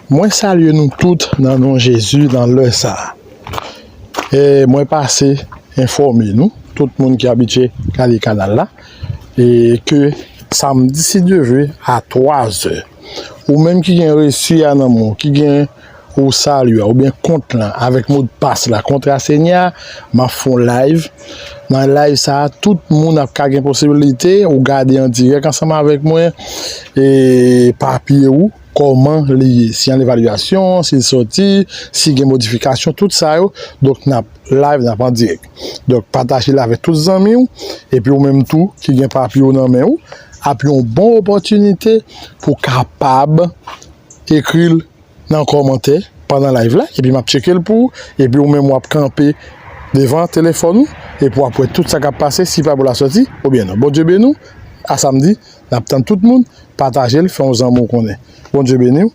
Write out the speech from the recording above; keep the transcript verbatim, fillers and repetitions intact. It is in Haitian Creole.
Mwen salye nou tout nan non Jezi nan lè sa a. E mwen pase enfòme nou, tout moun ki abitye gade kanal la, e ke samdi, si Dye vle, a twa zè, ou menm ki gen resi a nan men w, ki gen ou salye a, oubyen kont lan avèk modpas la, kontra Senyè a, m ap fè yon live. Nan live sa a, tout moun ap ka gen posibilite ou gade an dirèk ansanm avèk mwen, e papye ou, kòman li ye, si an evalyasyon, si l soti, si gen modifikasyon, tout sa yo. Donk, n ap live, n ap an dirèk. Donk, pataje l avèk tout zanmi w, epi ou menm tou ki gen papye w nan men w, ap yon bon opòtinite pou w kapab ekri l nan kòmantè pandan live la, epi m ap tcheke l pou ou, epi ou menm w ap kanpe devan telefòn ou, epi w ap wè tout sa k ap pase, si papye w la soti, oubyen non. Bondye beni w, a samdi, n ap tann tout moun, pataje l, fè yon zanmi w konnen. Bondye beni w,